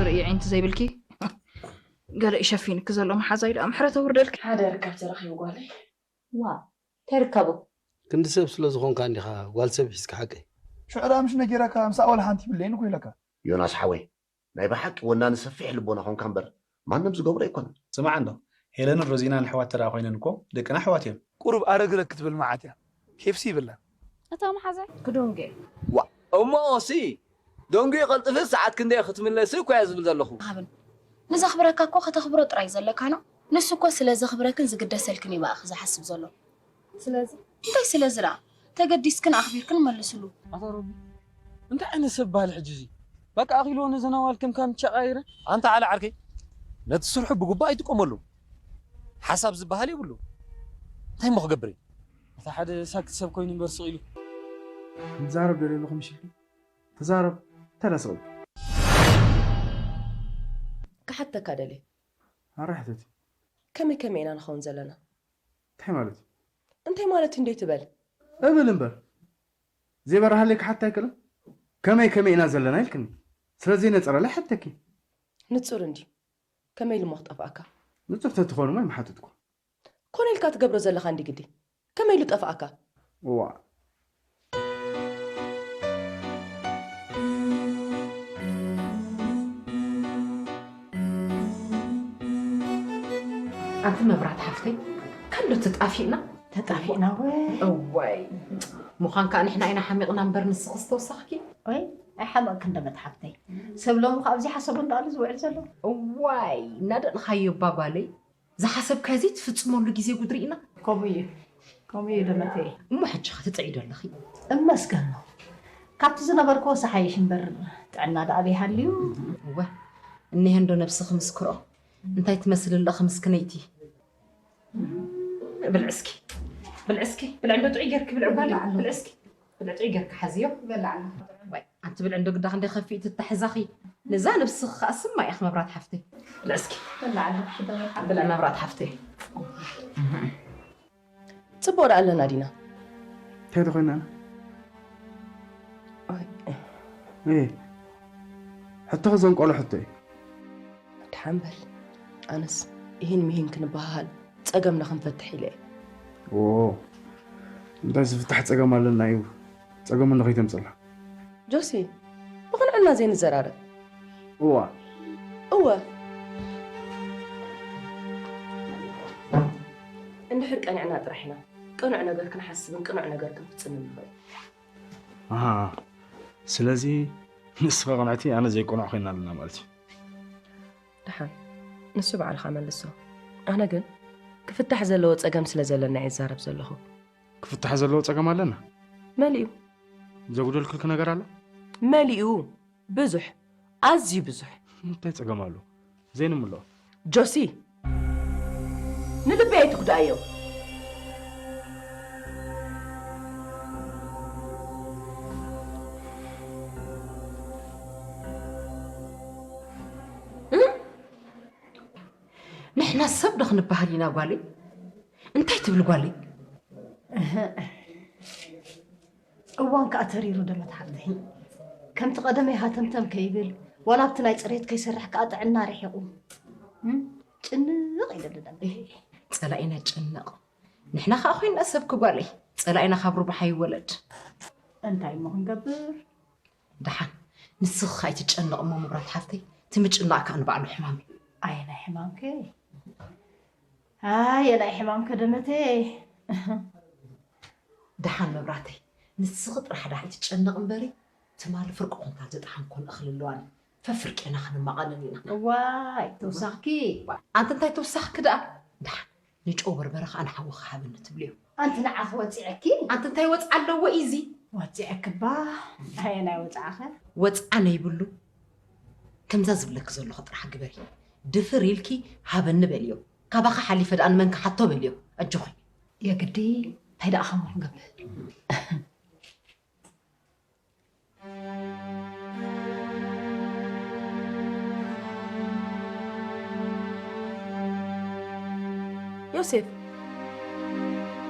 ርእይ ዓይንቲ ዘይብልኪ ገለ ይሸፊንኪ ዘሎ መሓዛይ ደኣ ምሕረት ኣውርደልኪ። ሓደ ርካብ ተረኺቡ ጓለይ። ዋ ተርከቡ። ክንዲ ሰብ ስለ ዝኾንካ እንዲኻ ጓል ሰብ ሒዝካ ሓቀይ። ሽዑ ደኣ ምሽ ነጊረካ ምሳእ ዋላ ሓንቲ ይብለይን እኮ ኢለካ። ዮናስ ሓወይ ናይ ብሓቂ ወናኒ ሰፊሕ ልቦና ኾንካ እምበር ማንም ዝገብሮ ኣይኮነን። ስማዕ እንዶ ሄለንን ሮዚናን ኣሕዋት ተራ ኮይነን እኮ ደቅና ኣሕዋት እዮም። ቁሩብ ኣረግረግ ክትብል መዓት እያ ኬፍሲ ይብላን። እታ መሓዛይ ክዶንጌ እሞ ሲ ደንጉ ቀልጥፊ ሰዓት ክንደይ ክትምለሲ እኮ እያ ዝብል ዘለኹ። ሃብን ንዘኽብረካ እኮ ከተኽብሮ ጥራይ ዘለካ ነው። ንሱ እኮ ስለ ዘኽብረክን ዝግደሰልክን እዩ ብኣኺ ዝሓስብ ዘሎ። ስለዚ እንታይ ስለዚ ደኣ ተገዲስክን ኣኽቢርክን መልስሉ። ኣታ ሮቢ እንታይ ዓይነት ሰብ በሃል ሕጂ እዚ በቃ ኣኺልዎ ነዘን ኣዋል ከም ካምቻ ቀያይረ። ኣንታ ዓለ ዓርከይ ነቲ ስርሑ ብግቡእ ኣይጥቀመሉ ሓሳብ ዝበሃል የብሉ እንታይ እሞ ክገብር እዩ። ኣታ ሓደ ሳክት ሰብ ኮይኑ እምበር ስቕ ኢሉ። ንዛረብ ደልየ ኣለኹ ምሽ ኢልኪ ተዛረብ ተላ ስቕ ኢልኪ። ክሓተካ ደልየ። ኣረ ሕተቲ። ከመይ ከመይ ኢና ንኸውን ዘለና? እንታይ ማለት እዩ? እንታይ ማለት እዩ እንዴ ትበል? እብል እምበር ዘይበራሃለይ ክሓታ ኣይክእልን። ከመይ ከመይ ኢና ዘለና ኢልክኒ ስለ ዘይነጸረለይ ሓተኪ። ንጹር እንድዩ። ከመይ ኢሉ እሞ ክጠፍኣካ? ንጹር ተትኾኑ እሞ ኣይምሓተትኩ። ኮነ ኢልካ ትገብሮ ዘለኻ እንዲ ግዲ። ከመይ ኢሉ ጠፍኣካ? እዋ ኣንቲ መብራት ሓፍተይ ከሉ ተጣፊእና ተጣፊእና ወ እዋይ ምዃን ከዓ ንሕና ኢና ሓሚቕና እምበር ንስኽስ ተወሳኽኪ ወይ ኣይሓመቕክን ደመት ሓፍተይ ሰብ ሎሚ ካብ ኣብዚሓ ሰሙን ደኣሉ ዝውዕል ዘሎ እዋይ እናደልኻዮ እባ ጓለይ ዝሓሰብካዮ ዘይትፍፅመሉ ግዜ ጉድ ርኢና። ከምኡ እዩ ከምኡ እዩ ደመተይ። እሞ ሕጂ ኸ ትጥዕይ ዶ ኣለኺ? እመስገን ነው ካብቲ ዝነበርክዎስ ይሓይሽ እምበር ጥዕና ደኣ ዘይሃልዩ። እወ እኒሀ እንዶ ነብስኺ ምስክርኦ እንታይ ትመስሊ ኣለኺ ምስክነይቲ። ብልዒ እስኪ ብልዒ እስኪ ብልዒ እንዶ ጥዑይ ጌርኪ ብልዒ ጓለይ ብልዒ እስኪ ብልዒ ጥዑይ ጌርኪ ሓዝዮ። ይበልዕ ኣለኹ። ዋይ ኣንቲ ብልዒ እንዶ ግዳ ክንደይ ከፊኡ ትታሕዛኺ ነዛ ነብስኺ ከኣ ስማይ ኢኺ መብራት ሓፍተይ። ብልዒ እስኪ ይበልዕ ኣለኹ። ሽደመት ሓፍተይ። ብልዒ መብራት ሓፍተይ። ጽቡቕ ደኣ ኣለና ዲና። እንታይ ተኾይና እየ ሕቶኺ ዘንቆሎ ሕቶ እዩ። ደሓን በል ኣነስ ኢሂን ምሂን ክንበሃሃል ጸገምና ክንፈትሕ ኢለ እየ። ዎ እንታይ ዝፍታሕ ጸገም ኣለና እዩ ጸገም እንዶ ከይተምጸላ። ጆሲ ብቕንዕና ዘይንዘራረብ። እዋ እወ እንድሕር ቀኒዕና ጥራሕ ኢና ቅኑዕ ነገር ክንሓስብን ቅኑዕ ነገር ክንፍጽምን ንኽእል። ኣሃ ስለዚ ንስኺ ቅንዕቲ ኣነ ዘይቅኑዕ ኮይና ኣለና ማለት እዩ። ደሓን ንሱ ባዕልኻ መልሶ። ኣነ ግን ክፍታሕ ዘለዎ ጸገም ስለ ዘለና እየ ዝዛረብ ዘለኹ። ክፍታሕ ዘለዎ ጸገም ኣለና? መሊኡ። ዘጉደልክልኪ ነገር ኣሎ? መሊኡ። ብዙሕ። ኣዝዩ ብዙሕ። እንታይ ጸገም ኣሎ? ዘይንምልኦ። ጆሲ! ንልበይ ኣይትጉድኣዮ። ንሕና ሰብ ዶ ክንበሃል ኢና ጓለይ? እንታይ ትብል ጓለይ? እዋን ከዓ ተሪሩ ደመት ሓፍተይ ከምቲ ቀደመይ ሃተምተም ከይብል ዋላ ኣብቲ ናይ ፅሬት ከይሰርሕ ከዓ ጥዕና ርሒቑ ጭንቕ ኢለሉ ደመ ፀላኢና ጭንቕ ንሕና ከዓ ኮይንና ሰብ ክጓለይ ፀላኢና ካብ ርቡሓ ይወለድ እንታይ እሞ ክንገብር ደሓን ንስኺ ከዓ ኣይትጨነቕ እሞ ምብራት ሓፍተይ እቲ ምጭናቕ ከዓ ንባዕሉ ሕማም እዩ ኣየናይ ሕማምከ ኣየናይ ሕማምከ ደመተይ ደሓን መብራተይ ንስኺ ጥራሕ ደኣ ኣይትጨነቕ እምበሪ ትማሊ ፍርቂ ኩንታል ዝጠሓንኮን እኽሊ ኣለዋኒ ፈፍርቂ ኢና ክንማቐልን ኢና እዋይ ተውሳኽኪ ኣንቲ እንታይ ተውሳኽኪ ደኣ ደሓን ንጨው በርበረ ኸኣ ንሓዊ ኸሃበኒ ትብልዮ ኣንቲ ንዓኺ ወፂዐኪ ኣንቲ እንታይ ወፅዓ ኣለዎ ኢዚ ወፂዐኪ እባ ኣየናይ ወፅዓኸ ወፅዓ ነይብሉ ከምዛ ዝብለኪ ዘለኹ ጥራሕ ግበሪ ድፍር ኢልኪ ሃበኒ በልዮ ካባኺ ሓሊፈ ደኣ ንመን ክሓቶ በልዮ ኣጆኺ የግዲ እንታይ ደኣ ኸምኡ ክንገብር ዮሴፍ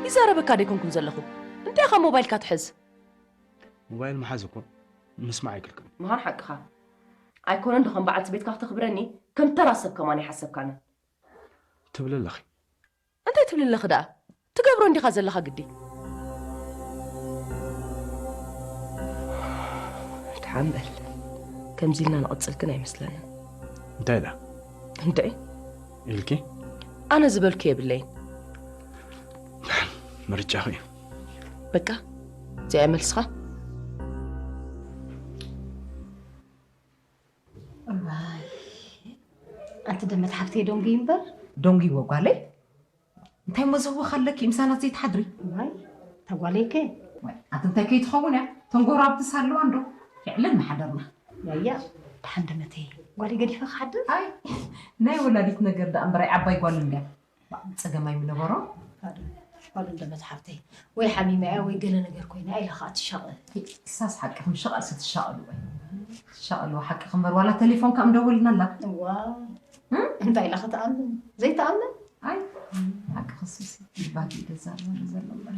ይዛረበካ ደይኮንኩን ዘለኹ እንታይ ኢኻ ሞባይልካ ትሕዝ ሞባይል ምሓዝ እኮ ምስማዕ ኣይክልክል ምዃን ሓቅኻ ኣይኮነን ዶ ከም በዓልቲ ቤትካ ክተኽብረኒ ከም ተራ ሰብ ከማን ኣይሓሰብካንን። ትብሊ ኣለኺ። እንታይ ትብሊ ኣለኺ ደኣ? ትገብሮ እንዲኻ ዘለኻ ግዲ። ድሓን በል። ከምዚ ኢልና ንቕጽል ግን ኣይመስለንን። እንታይ ደኣ? እንድዒ ኢልኪ? ኣነ ዝበልኩ የብለይን። ምርጫኺ እዩ። በቃ እዚኣ እያ መልስኻ። እዋይ፣ ኣንቲ ደመት ሓፍተይ ዶንጊ እምበር። ዶንጊ ወጓለይ እንታይ መዘወ ካለኪ ምሳናት ዘይትሓድሪ? እዋይ፣ ተጓለይከ። ኣቲ እንታይ ከይትኸውን እያ? ተንጎራብቲ ሳለዋ እንዶ ፍዕልን ምሓደርና። ያያ፣ ደሓን ደመተይ ጓለይ ገዲፈ ክሓድር? ኣይ፣ ናይ ወላዲት ነገር ደኣ እምበራይ ዓባይ ጓል እንድያ። ጸገማይ ምነበሮ። ጓል ደመት ሓፍተይ ወይ ሓሚማ እያ ወይ ገለ ነገር ኮይና ኢለ ከዓ ትሻቐ። ሳስ ሓቅኽም ሸቐል ስትሻቐሉ ወይ ትሻቐሉ ሓቅኽም በር ዋላ ቴሌፎን ከም ደወልናላ። እዋ እንታይ ኢላ ክትኣምን ዘይትኣምን። ኣይ ሓቅኽስ ሲ ባጊ ደዛ ዘሎ ዘሎ እምበር።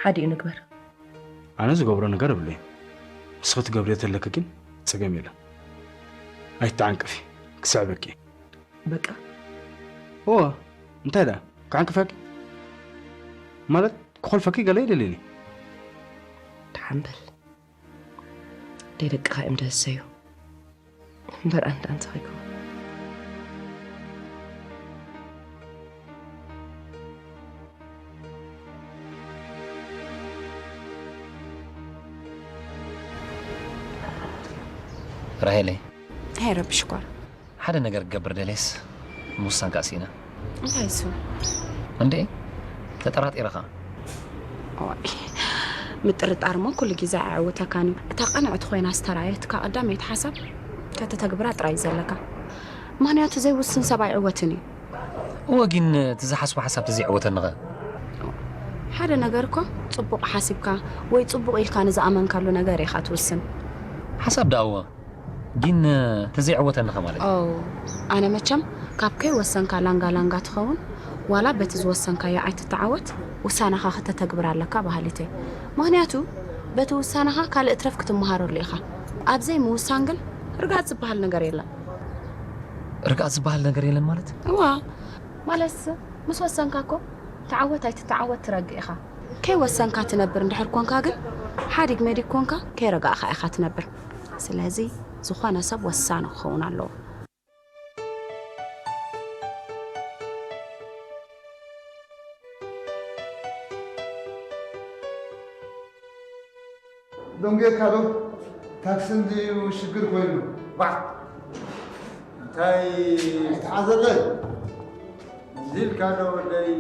ሓዲኡ ንግበር። ኣነ ዝገብሮ ነገር የብለይን። ንስኺ ትገብርዮ ተለኪ ግን ጸገም የለን። ኣይትተዓንቀፊ፣ ክስዕበኪ። በቃ እወ፣ እንታይ ደኣ ክዓንቅፈኪ? ማለት ክኾልፈኪ ገለ የደልየኒ። ደሓን በል። ደይ ደቅኻ እዮም ደሰዩ። እምበር ኣንተ ኣንተ ኸይከውን። ራሄለይ፣ ኣይረብሽ ጓል። ሓደ ነገር ክገብር ደልየስ ምውሳን ከኣ ስኢነ። እንታይ እሱ? እንዴ፣ ተጠራጢረ ኸኣ። እዋይ፣ ምጥርጣር እሞ ኩሉ ግዜ ኣየዕውተካን እዩ። እታ ቅንዕቲ ኮይና ዝተራእየትካ ቀዳመይቲ ሓሳብ ከተተግብራ ጥራይ እዩ ዘለካ። ምኽንያቱ ዘይውስን ሰብ ኣይዕወትን እዩ። እወ፣ ግን እቲ ዝሓስቦ ሓሳብ ተዘይዕወተኒ ኸ? ሓደ ነገር እኮ ጽቡቕ ሓሲብካ ወይ ጽቡቕ ኢልካ ንዝኣመንካሉ ነገር ኢኻ ትውስን። ሓሳብ ደኣ እወ፣ ግን ተዘይዕወተኒ ኸ ማለት እዩ። ኦ፣ ኣነ መቸም ካብ ከይወሰንካ ላንጋ ላንጋ ትኸውን፣ ዋላ በቲ ዝወሰንካዮ ኣይትተዓወት፣ ውሳነኻ ከተተግብር ኣለካ በሃሊት እየ። ምኽንያቱ በቲ ውሳነኻ ካልእ ትረፍ ክትመሃረሉ ኢኻ። ኣብ ዘይምውሳን ግን ርግኣት ዝበሃል ነገር የለን። ርግኣት ዝበሃል ነገር የለን ማለት? እዋ፣ ማለትስ ምስ ወሰንካ እኮ ተዓወት ኣይትተዓወት ትረግእ ኢኻ። ከይወሰንካ ትነብር እንድሕር ኮንካ ግን ሓዲግ መዲግ ኮንካ ከይረጋእኻ ኢኻ ትነብር። ስለዚ ዝኾነ ሰብ ወሳኒ ክኸውን ኣለዎ። ደንጉየካ ዶ? ታክሲ እንድዩ ሽግር ኮይኑ። ባዕ! እንታይ ተሓዘለ? እዚ ኢልካ ዶ ወደይ?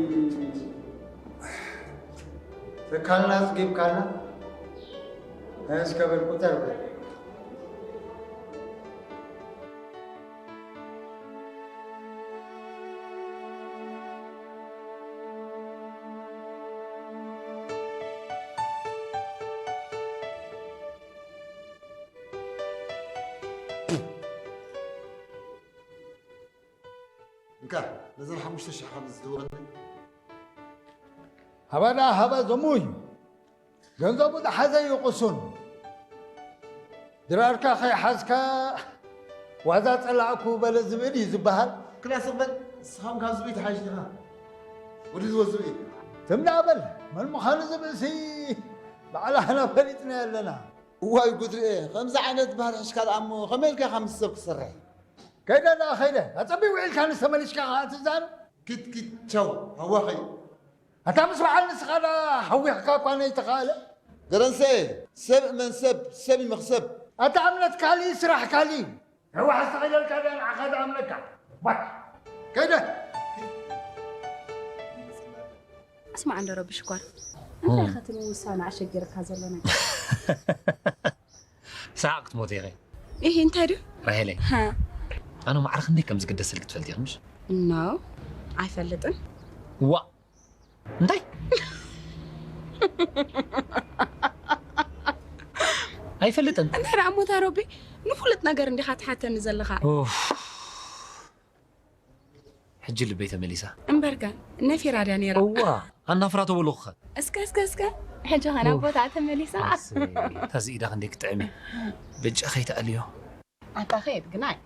ተካልና ኣጽጊብካና? እስከ በል ቁጠር በል። እንካ ነዘን ሓሙሽተ ሽሕ ከም ዝድወኒ ሃባ ደኣ ሃባ ዘሙ እዩ። ገንዘቡ ዝሓዘ እዩ ቅሱን። ድራርካ ከይሓዝካ ዋዛ ጸላእኩ በለ ዝብእል እዩ ዝበሃል። ክላ ስቕ በል፣ ንስኻ እውን ካብ ዝብኢ ትሓይሽ ዲኻ? ወዲ ዝወ ዝብኢ። ትም ደኣ በል፣ መን ምዃኑ ዝብእሲ ባዕላህና ፈሊጥና ኣለና። እዋይ ጉድ ርኤ፣ ከምዚ ዓይነት ባህሪ ሒዝካ ደኣ እሞ ከመይ ኢልካ ኢኻ ምስ ሰብ ክትሰርሕ? ከይደ ደኣ ከይደ፣ ኣጸቢ ውዒልካ ንስ ተመሊስካ ኸዓ ትዛረብ። ኪድ ኪድ ቻው፣ ሃዋኸይ። ኣታ ምስ በዓል ንስኻ ደኣ ሃዊኽካ እኳ ነይተኻእለ። ገረንሰ፣ ሰብ እመን ሰብ፣ ሰብ ይመኽሰብ። ኣታ እምነት ካሊእ ስራሕ ካሊእ። ሕወሓት ተኸይደልካ ድያ ንዓኻ ዝኣምነካ? ባክ። ከይደ። እስማዕ እንዶ ረቢ ሽኮር፣ እንታይ ኢኻ እቲ ምውሳን ኣሸጊርካ ዘሎ ነገር? ሰሓቕ ክትሞት ኢኺ። ኢሂ፣ እንታይ ድዩ? ራሄለይ፣ ሃ። ኣነ ማዕረ ክንደይ ከም ዝግደሰልኪ ትፈልጢ ኢኺ ምሽ? ኖ፣ ኣይፈልጥን። ዋእ! እንታይ? ኣይፈልጥን። እንታይ ደኣ እሞ እታ ሮቢ ንፍሉጥ ነገር እንዲኻ ትሓተኒ ዘለኻ? ኡፍ። ሕጂ ልበይ ተመሊሳ። እምበርከ ነፊራ ድያ ነይራ? እዋ ኣናፍራ ተበልኹኸ። እስከ እስከ እስከ ሕጂ ኸና ቦታ ተመሊሳ። እታ ዝኢዳ ክንደይ ክጥዕም እዩ። ብጫ ከይትኣልዮ። ኣታ ኸየት ግናይ።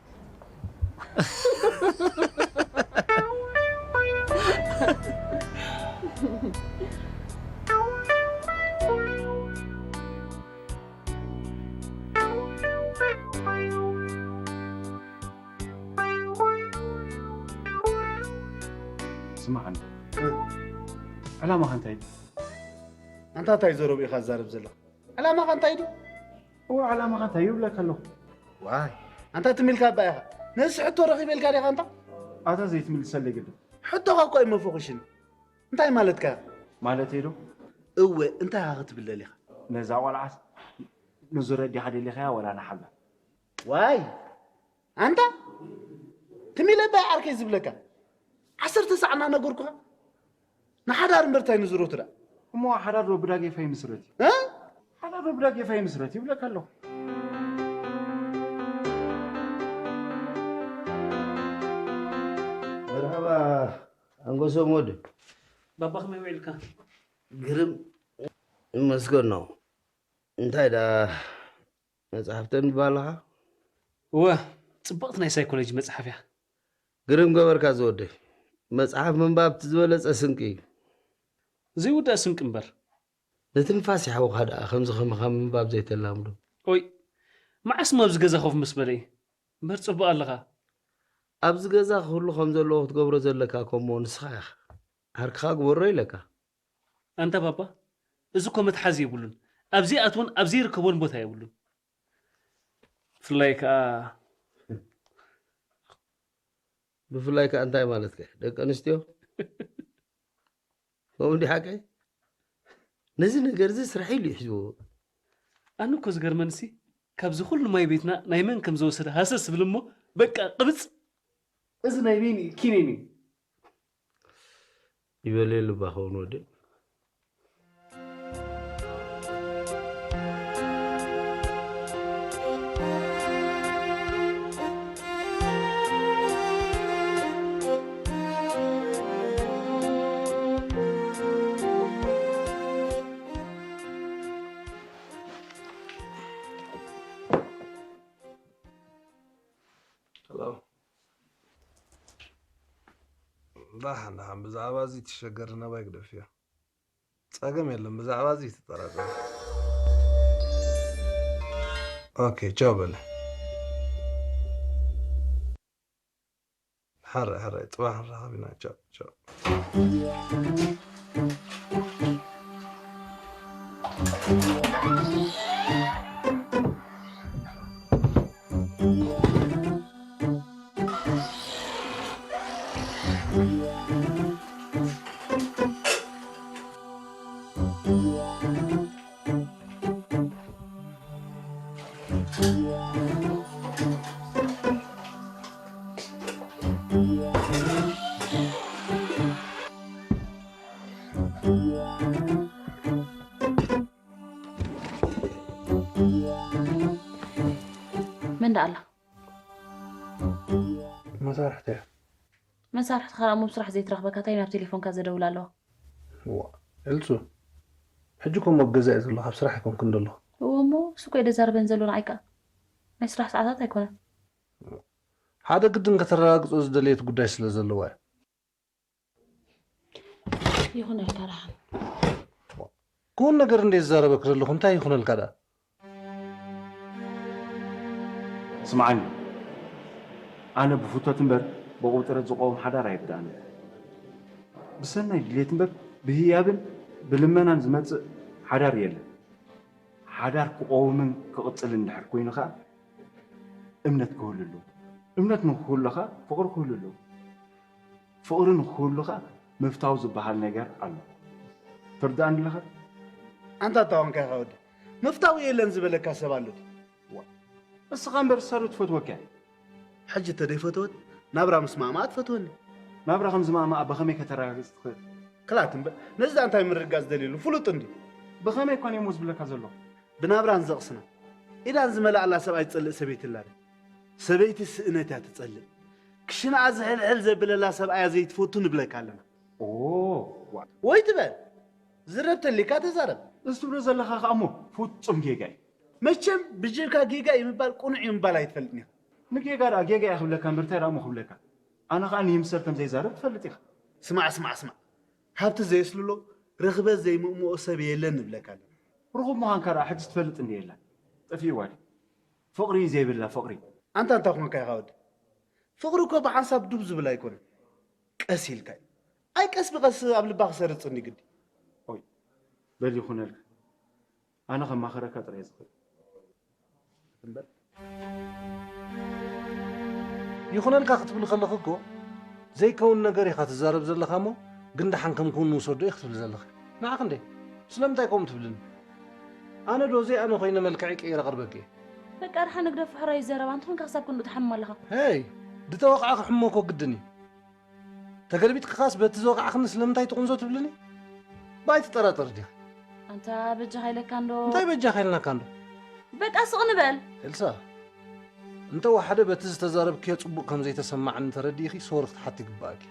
ስማዕ፣ ዕላማኻ እንታይ እዩ? ኣንታ እንታይ ዘረብ ኢኻ ትዛረብ ዘለኻ? ዕላማኻ እንታይ ድዩ? እዎ፣ ዕላማኻ እንታይ ይብለካ ኣለኹ። ዋይ፣ ኣንታ ትም ኢልካ እባ ኢኻ። ነዚ ሕቶ ረኺበ ኢልካ ዲኻ ኣንታ? ኣታ ዘይትምልሰለይ ግድን። ሕቶኻ እኮ እዩ መፈኹሽኒ። እንታይ ማለትካ ኢኻ? ማለተይ ዶ? እወ፣ እንታይ ኢኻ ክትብል ደሊኻ? ነዛ ቆልዓስ ንዙረ ዲኻ ደሊኻያ ወላ ንሓላ? ዋይ ኣንታ ትም ኢለ እባ ዓርከይ ዝብለካ። ዓሰርተ ሳዕ እናነገርኩኻ ንሓዳር እምበር እንታይ ንዝሮቱ ደኣ። እሞ ሓዳር ዶ ብዳጌፋ ይምስረት እዩ? እ? ሓዳር ዶ ብዳጌፋ ይምስረት ይብለካ ኣለኹ። መርሓባ ኣንጎሶም ወዲ። ባባ ከመይ ውዒልካ? ግርም ይመስገን ነው። እንታይ ደኣ መጽሓፍ ተንብብ ኣለኻ? እወ፣ ጽብቕቲ ናይ ሳይኮሎጂ መጽሓፍ እያ። ግርም ገበርካ ዝወደይ። መጽሓፍ ምንባብ እቲ ዝበለጸ ስንቂ እዩ። ዘይውዳእ ስንቂ እምበር። ንትንፋስ ይሓውኻ ደኣ ከምዚ ከማኻ ምንባብ ዘይተላምዶ። ኦይ፣ መዓስ እሞ ኣብዚ ገዛ ኮፍ ምስ በለ እዩ? እምበር ጽቡቕ ኣለኻ። ኣብዚ ገዛ ኩሉ ከም ዘለዎ ክትገብሮ ዘለካ እኮ እሞ ንስኻ ኢኻ። ዓርክኻ ግበሮ ኢለካ። ኣንታ ባባ፣ እዚ እኮ መትሓዚ የብሉን። ኣብዚ ይኣትዎን ኣብዚ ይርከቦን ቦታ የብሉን። ብፍላይ ከኣ ብፍላይ ከኣ እንታይ ማለትካ እዩ? ደቂ ኣንስትዮ? ከምኡ እንዲ ሓቀይ? ነዚ ነገር እዚ ስራሕ ኢሉ ይሕዝዎ። ኣነ እኮ ዝገርመንሲ ካብዚ ኩሉ ማይ ቤትና ናይ መን ከም ዝወሰደ ሃሰስ ዝብል እሞ በቃ ቅብጽ። እዚ ናይ መን እዩ? ኪኔን እዩ። ይበልየሉ እባ ኸውን ወደይ። Hello. ደሓን ደሓን፣ ብዛዕባ እዚ ትሸገር ነባይ ግደፍዮ። ጸገም የለን፣ ብዛዕባ እዚ ትጠራጠር። ኦኬ፣ ቻው በለ። ሕራይ ሕራይ፣ ጽባሕ ንራኸብ ኢና። ቻው ቻው። መን ደኣ ኣላ? መሳርሕቲ እያ። መሳርሕትኻ ደኣ እሞ ኣብ ስራሕ ዘይትረኽበካ እንታይ ናብ ቴሌፎንካ ዘደውላ ኣለዋ? እዋ ኤልሱ፣ ሕጂ እኮ እሞ ኣብ ገዛ እየ ዘለኹ፣ ኣብ ስራሕ ኣይኮንኩን ዘለኹ። እወ እሞ እሱ እኮ እዩ ደዛርበን ዘሎ፣ ንዓይ ከኣ ናይ ስራሕ ሰዓታት ኣይኮነን። ሓደ ግድን ከተረጋግጾ ዝደለየት ጉዳይ ስለ ዘለዋ እያ። ይኹነልካ ደሓን። ክውን ነገር እንደ ዝዛረበክ ዘለኹ እንታይ ይኹነልካ ደኣ? ስምዓኒ፣ ኣነ ብፍቶት እምበር ብቑብጥረት ዝቐውም ሓዳር ኣይርድኣንን። ብሰናይ ድሌት እምበር ብህያብን ብልመናን ዝመጽእ ሓዳር የለን። ሓዳር ክቐውምን ክቕጽልን እንድሕር ኮይኑ ኸኣ እምነት ክህሉ ኣለዎ። እምነት ንክህሉ ኸኣ ፍቕሪ ክህሉ ኣለዎ። ፍቕሪ ንክህሉ ኸኣ ምፍታው ዝበሃል ነገር ኣሎ። ትርድኣኒ ኣለኻ? ኣንታ ኣታዋንካ ኢኻ ወዲ። ምፍታው የለን ዝበለካ ሰብ ኣሎ ድዩ? ዋ፣ እስኻ እምበር እሳ ዶ ትፈትወካ እያ? ሕጂ ተደይፈተወት ናብራ ምስማዕማዓ ትፈትወኒ። ናብራ ከም ዝማዕማዓ ብኸመይ ከተረጋግጽ ትኽእል? ክላት እምበር ነዚ እንታይ ምርግጋጽ ደልየሉ ፍሉጥ እንድዩ። ብኸመይ እኳ እሞ ዝብለካ ዘለኹ። ብናብራን ዘቕስና ኢዳን ዝመላእላ ሰብኣይ ትጸልእ ሰበይቲ ኣላ ድያ? ሰበይቲ ስእነት እያ ትጸልእ። ክሽንኣ ዝሕልሕል ዘብለላ ሰብኣያ ዘይትፈቱ ንብለካ ኣለና። ኦ፣ ዋ። ወይ ትበል። ዝረብ ተሊካ ተዛረብ። እዚ ትብሎ ዘለኻ ከኣ እሞ ፍጹም ጌጋ እዩ። መቸም ብጀካ ጌጋ እዩ ምባል ቅኑዕ እዩ ምባል ኣይትፈልጥን ኢኻ። ንጌጋ ደኣ ጌጋ እየ ክብለካ እምበር እንታይ ደኣ እሞ ክብለካ? ኣነ ከኣ ንይምሰል ከም ዘይዛረብ ትፈልጥ ኢኻ። ስማዕ፣ ስማዕ፣ ስማዕ። ሃብቲ ዘየስልሎ ርኽበት ዘይምእምኦ ሰብ የለን ንብለካ ኣለና። ርኹብ ምዃንካ ደኣ ሕጂ ትፈልጥ እንድየ የላ። ጠፊእዋ ድዩ? ፍቕሪ ዘይብላ ፍቕሪ። ኣንታ እንታይ ኮንካ ኢኻ ወዲ? ፍቕሪ እኮ ብሓንሳብ ዱብ ዝብል ኣይኮነን። ቀስ ኢልካ እዩ። ኣይ ቀስ ብቐስ ኣብ ልባ ክሰርጽ እንዲ ግዲ። ኦይ፣ በል ይኹነልካ። ኣነ ከማኽረካ ጥራይ ዝኽእል። እምበር። ይኹነልካ ክትብል ከለኺ እኮ ዘይከውን ነገር ኢኻ ትዛረብ ዘለኻ እሞ፣ ግን ደሓን ከም ክውን ንውሰዶ ኢኺ ክትብል ዘለኺ። ንዓኺ እንዴ? ስለምንታይ ከምኡ ትብልኒ? ኣነ ዶ ዘይኣነ ኮይነ መልክዐይ ቀይረ ቀርበኪ እየ? በቃ ደሓን ንግደፍ ሕራይ ዘረባ፣ እንተኾንካ ክሳብ ክንድኡ ትሓምም ኣለኻ። ሄይ፣ ዝተወቕዐ ክሕሞ እኮ ግድን እዩ። ተገልቢጥክኻስ በቲ ዝወቕዕክኒ ስለምንታይ ትቑንዞ ትብልኒ? ባይ ትጠራጠር ዲኻ? ኣንታ በጃኻ ኢለካ እንዶ። እንታይ በጃኻ ኢልናካ እንዶ? በቃ ስቕ ንበል። ኤልሳ፣ እንተ ወሓደ በቲ ዝተዛረብክዮ ጽቡቕ ከም ዘይተሰማዓኒ ተረዲእኺ ሶሪ ክትሓቲ ይግባኣኪ።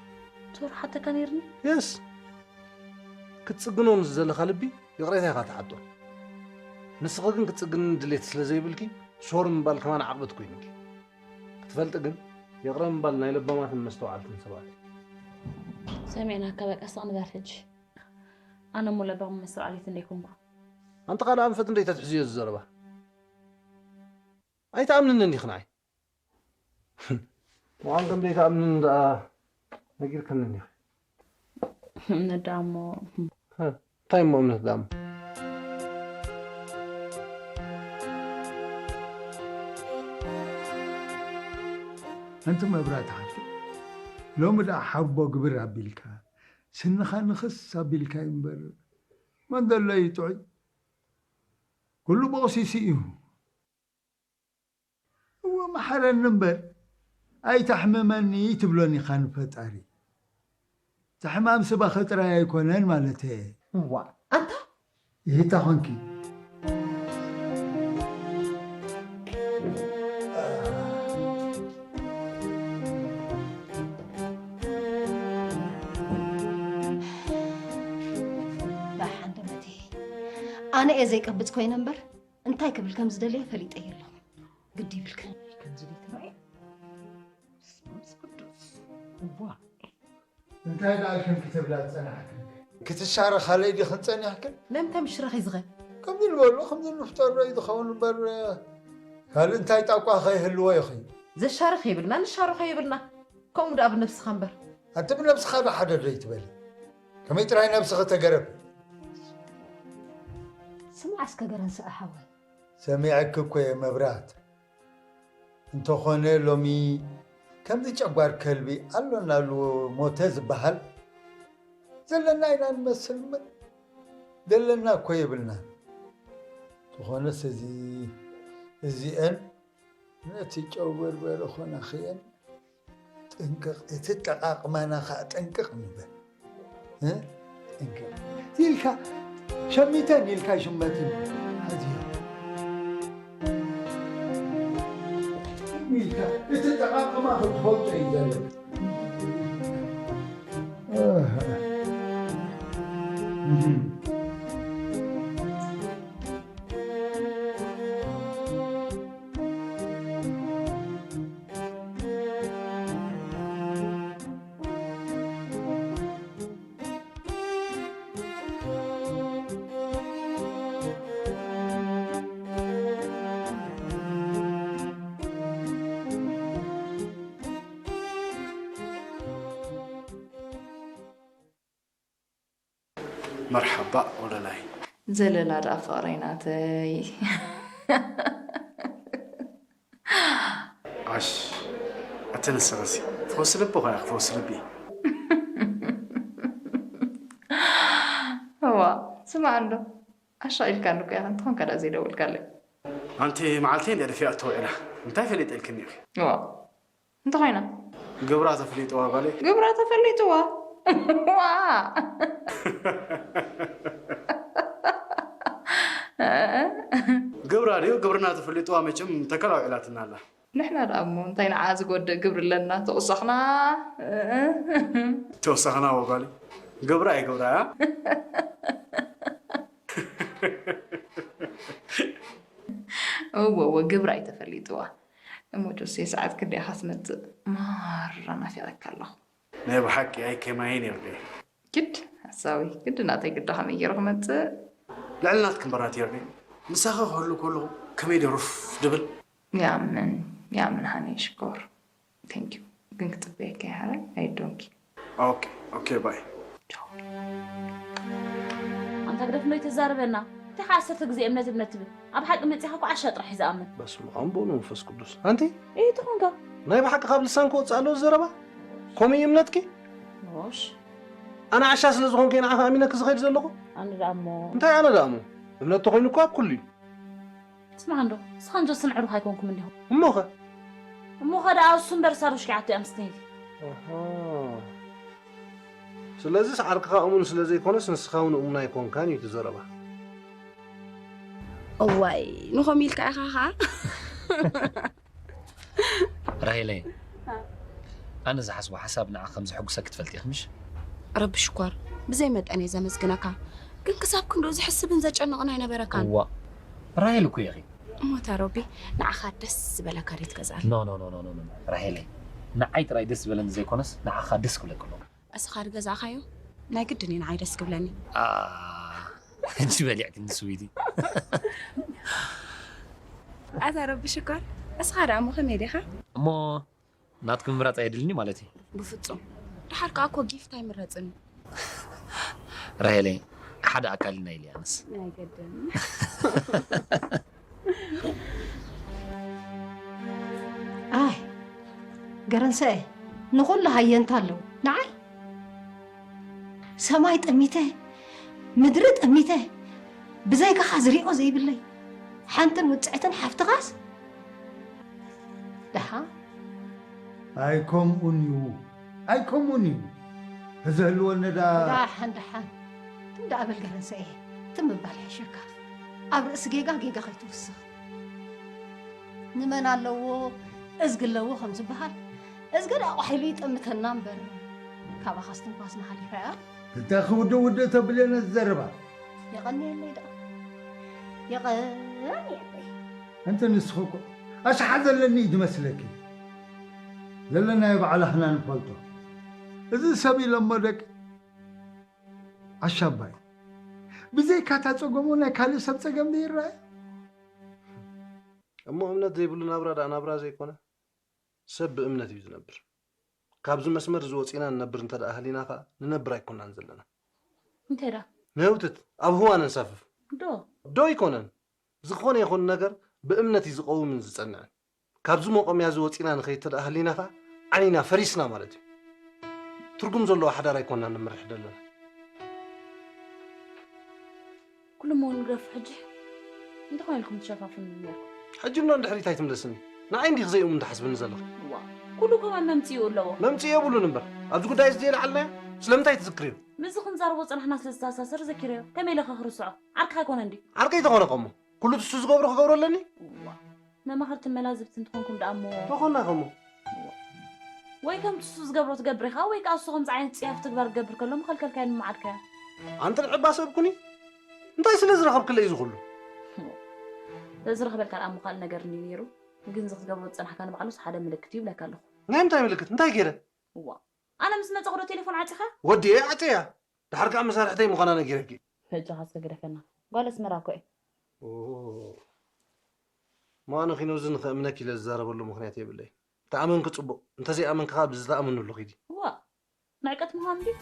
ሶሪ ሓተካ ነይርኒ? የስ። ክትጽግኖ ንዝደለኻ ልቢ ይቕሬታ ኢኻ ትሓቶ። ንስኺ ግን ክትጽግንኒ ድሌት ስለ ዘይብልኪ ሶሪ ምባል ከማን ዓቕበት ኮይኑኪ። ክትፈልጢ ግን ይቕረ ምባል ናይ ለባማትን መስተውዓልትን ሰባት እዩ። ሰሚዕናካ፣ በቃ ስቕ ንበል ሕጂ። ኣነ እሞ ለባም መስተውዓሊት እንደይኮንኩ። ኣንቲ ካልእ ኣንፈት እንደይ ተትሕዝዮ እዚ ዘረባ? ኣይትኣምንንን ኢኺ ንዓይ። ምዃን ከም ዘይትኣምንኒ ደኣ ነጊርክንን ኢኺ። እምነት ደኣ እሞ። ሀ፣ እንታይ እሞ እምነት ደኣ እሞ? ኣንቲ መብራት ሓፍቲ፣ ሎሚ ደኣ ሓቦ ግብር ኣቢልካ፣ ስንኻ ንኽስ ኣቢልካ እዩ እምበር፣ መን ዘሎ እዩ ጥዑይ? ኩሉ ቦቕሲሲ እዩ። እወ፣ መሓረኒ እምበር፣ ኣይተሕምመኒ ትብሎን ኢኻ ንፈጣሪ። እቲ ሕማም ስባኸ ጥራይ ኣይኮነን ማለተየ። እዋ፣ ኣንታ? ይህታ ኾንኪ። ደሓን ዶ መቴ? ኣነ እየ ዘይቀብጽ ኮይነ እምበር፣ እንታይ ክብል ከም ዝደለየ ፈሊጠ የለኹ። ግዲ ይብልክን። ከምዚ ደይ ትራእየ? በስመ ኣብ ቅዱስ። እዋ። እንታይ ደኣ ኢልክን ክትብላ ዝጸናሕክን? ክትሻረኻለይ ዲኽን ጸኒሕክን? ለምንታይ ምሽራኽ እዩ ዝኸ? ከምዚ ንበሎ፣ ከምዚ ንፍጠሮ እዩ ዝኸውን እምበር፣ ካልእ እንታይ ጣቋ ከይህልዎ ይኽእል። ዘሻርኽ የብልና፣ ንሻረኾ የብልና። ከምኡ ደኣ ብነብስኻ እምበር። ኣንቲ ብነብስኻ ዶ ሓደር ደይ ትበሊ? ከመይ ጥራይ ነብስኺ ተገረብ። ስማዕ እስከ ገረንስኣ ሓወይ። ሰሚዐኪ እኮ እየ መብራት። እንተኾነ ሎሚ ከምዚ ጨጓር ከልቢ ኣሎናሉ ሞተ ዝበሃል ዘለና ኢና ንመስል እምበር ዘለና እኮ የብልናን። እንተኾነስ እዚ እዚአን ነቲ ጨው በርበረ ኾናኽየን ጥንቅቕ፣ እቲ ጠቓቕማና ኸዓ ጥንቅቕ ንበል። እ? ጥንቅቕ ኢልካ፣ ሸሚተን ኢልካ ይሽመትን። ኣዝዮ ኢልካ፣ እቲ ጠቓቕማ ክትፈልጦ እዩ ዘለዎ። ኣሃ። እህ። መርሓባ ወለላይ። ዘለላ ደኣ ፍቕረይ ናተይ። ዓሽ፣ ኣቲ ንስኽሲ ፈውሲ ልቢ ኾያ፣ ፈውሲ ልቢ። እዋ፣ ስማዕ እንዶ፣ ኣሻቒልካኒ እኮ ኢኻ፣ እንተኾንካ ደኣ ዘይደወልካለይ። ኣንቲ መዓልቲ እንድያ ደፊኣቶ ውዒላ፣ እንታይ ፈሊጠ ኢልክኒ ኢኺ? እዋ፣ እንተኾይና? ግብራ ተፈሊጥዋ ጓለይ። ግብራ ተፈሊጥዋ? ዋ! ግብራ ድዩ? ግብርና ተፈሊጥዋ መቸም ተከላ ውዒላትና ኣላ። ንሕና ደኣ እሞ እንታይ ንዓ ዝጎድእ ግብሪ ኣለና? ተወሰኽና። ተወሰኽና ወ ጓለይ። ግብራ እየ ግብራ እያ። እወ እወ፣ ግብራ ኣይተፈሊጥዋ። እሞ ጆሴ፣ ሰዓት ክንደይ ኢኻ ትመጽእ? ማራ ናፊቐካ ኣለኹ። ናይ ብሓቂ ኣይከማይን የብለይ። ግድ ሓሳዊ፣ ግድ ናተይ ግዳ ከመይ ገይረ ክመጽእ? ልዕሊ ናትኪ እምበራት የብለይ። ምሳኺ ክህሉ ከለኹ ከመይ ድየ ሩፍ ድብል? ያምን፣ ያምን ሃኒ ሽኮር። Thank you። ግን ክጽበየካ ይሃረ፣ I don't care። ኦኬ፣ ኦኬ፣ ባይ። ኣንታ ግደፍ እንዶ ይተዛረበና። እንታይ ከ ዓሰርተ ግዜ እምነት እምነት ትብል? ኣብ ሓቂ መጺኻ እኮ ዓሻ ጥራሕ እዩ ዝኣምን። በስመ ኣብ ወወልድ ወመንፈስ ቅዱስ። ኣንቲ? እይ ትኾንካ። ናይ ብሓቂ ካብ ልሳን ክወጽእ ኣለዎ ዘረባ? ከምኡ እዩ እምነትኪ? ኖሽ። ኣነ ዓሻ ስለ ዝኾንኩ እየ ንዓኻ ኣሚነኪ ዝኸይድ ዘለኹ? ኣነ ደኣ እሞ። እንታይ ኣነ ደኣ እሞ? እምነት ተኾይኑ እኮ ኣብ ኩሉ እዩ። ስማዕ እንዶ፣ ንስኻን ጆስን ኣዕሩኽ ኣይኮንኩም እንዲኹም። እሞኸ? እሞኸ ደኣ እሱ እምበር እሳ ዶ ሽኪዓቶ እያ ምስቲ ነይቲ። ኣሃ። ስለዚስ ዓርክኻ እሙን ስለ ዘይኮነስ ንስኻ እውን እሙን ኣይኮንካን እዩ እቲ ዘረባ። እዋይ፣ ንኸም ኢልካ ኢኻ ኸዓ። ራሄለይ፣ ኣነ ዝሓስቦ ሓሳብ ንዓ ከም ዘሐጉሰኪ ትፈልጢ ኢኺ ምሽ? ረቢ ሽኮር፣ ብዘይ መጠን እየ ዘመስግነካ። ግን ክሳብ ክንድኡ ዝሕስብን ዘጨንቕን ኣይነበረካን። እዋ፣ ራሄል እኮ ኢኺ። እሞ እታ ረቢ ንዓኻ ደስ ዝበለካ ድዩ ትገዝኣኒ? ኖ፣ ኖ፣ ኖ፣ ኖ፣ ኖ፣ ኖ። ራሄለይ፣ ንዓይ ጥራይ ደስ ዝበለኒ ዘይኮነስ ንዓኻ ደስ ክብለኪ ኣለዎ። እስኻ ድገዛእኻዮ ናይ ግድን እዩ ንዓይ ደስ ክብለኒ። ኣ፣ ሕጂ በሊዕክኒ ስዊቲ። ኣታ ረቢ ሽኮር፣ እስኻ ደኣ እሞ ከመይ ዲኻ? እሞ ናትኪ ምምራጽ ኣየድልኒ ማለት እዩ? ብፍጹም። ደሓር ከኣ እኮ ጊፍት ኣይምረጽን እዩ። ራሄለይ፣ ሓደ ኣካል ኢና ኢለ ኣነስ። ናይ ግድን። ኣይ፣ ገረንሰኤ፣ ንኹሉ ሃየንታ ኣለዉ። ንዓይ ሰማይ ጠሚተ፣ ምድሪ ጠሚተ፣ ብዘይካኻ ዝሪኦ ዘይብለይ ሓንትን ውጽዕትን ሓፍትኻስ ደሓ። ኣይ ከምኡን እዩ፣ ኣይ ከምኡን እዩ። እዚ ህልወኒ ደኣ። ደሓን፣ ደሓን። ትም ደኣ በል ገረንሰኤ፣ ትም ምባል ይሕሸካ። ኣብ ርእሲ ጌጋ ጌጋ ከይትውስኽ። ንመን ኣለዎ እዝጊ ኣለዎ ከም ዝበሃል፣ እዝጊ ደኣ ቋሒሉ ይጠምተና እምበር፣ ካባኻስ ትንኳስና ሓሊፋ እያ። እንታይ ክውድእ ውድእ ተብልየነ ዝዘርባ? የቐንየለይ ደኣ። የቐንየለይ። እንተ ንስኺ እኮ ኣሽሓ ዘለኒ እዩ ዝመስለኪ። ዘለናዮ ባዕላኽና ንፈልጦ። እዚ ሰብ ኢሎሞ ደቂ ዓሻባይ። ብዘይካታ ጸገሙ ናይ ካልእ ሰብ ጸገም ዶ ይረኣይ? እሞ እምነት ዘይብሉ ናብራ ደኣ ናብራ ዘይኮነ፣ ሰብ ብእምነት እዩ ዝነብር። ካብዚ መስመር እዚ ወጺና ንነብር እንተ ደኣ ሃሊና ከኣ፣ ንነብር ኣይኮናን ዘለና። እንታይ ደኣ? ንህውትት፣ ኣብ ህዋ ነንሳፍፍ። ዶ? ዶ ኣይኮነን። ዝኾነ ይኹን ነገር ብእምነት እዩ ዝቐውምን ዝጸንዕን። ካብዚ መቆምያ እዚ ወጺና ንኸይድ እንተ ደኣ ሃሊና ከኣ፣ ዓኒና ፈሪስና ማለት እዩ። ትርጉም ዘለዎ ሓዳር ኣይኮናን ንምርሕ ዘለና። ኩሉ እሞ ንግደፎ ሕጂ። እንታይ ኮይንኩም ትሸፋፍኑ ነይርኩም? ሕጂ እንዶ ንድሕሪት ኣይትምለስኒ። ንዓይ እንዲኺ ዘይእሙን ትሓስብኒ ዘለኺ? ዋ፣ ኩሉ ከማን መምጽኢኡ ኣለዎ። መምጽኢ የብሉን እምበር፣ ኣብዚ ጉዳይ እዚ ዘይለዓልናዮ ስለምንታይ ትዝክርዮ? ምስዚ ክንዛረቦ ዝጸናሕና ስለ ዝተኣሳሰር ዘኪረዮ። ከመይ ኢለ ከ ክርስዖ? ዓርክኻ ኣይኮነን ድዩ? ዓርከይ ተኾነ ከሞ፣ ኩሉ ትሱ ዝገብሮ ክገብሮ ኣለኒ? ዋ፣ መማኽርትን መላዝብትን ትኾንኩም ደኣ እሞ። ተኾና ከሞ። ወይ ከምቲ እሱ ዝገብሮ ትገብር ኢኻ፣ ወይ ከኣ እሱ ከምዚ ዓይነት ጽያፍ ትግባር ክገብር ከሎ ምኸልከልካዮ ንምዓድካዮ። ኣንቲ ንዕባ ሰብ ኩኒ። እንታይ ስለ ዝረኸብክለይ እዚ ኩሉ? ስለ ዝረኸበልካ ደኣ እሞ ካልእ ነገር እንድዩ ነይሩ። ግን እዚ ክትገብሮ ዝጸናሕካ ንባዕሉስ ሓደ ምልክት እዩ ይብለካ ኣለኹ። ናይ ምንታይ ምልክት? እንታይ ገይረ? እዋ። ኣነ ምስ መጸኹ ዶ ቴሌፎን ዓጺኻ? ወዲኤ ዓጽያ። ደሓር ከኣ መሳርሕተይ ምዃና ነጊረኪ። በጃኻ እስከ ግደፈና። ጓል ኣስመራ እኮ እየ። ኦ። እሞ ኣነ ኪኖ እዚ ንኸእምነኪ ኢለ ዝዛረበሉ ምኽንያት የብለይ። ተኣመንኪ ጽቡቕ። እንተዘይኣመንኪ ከኣ ብዝተኣመንሉ ኪዲ። እዋ። ንዕቀት ምዃን ድዩ?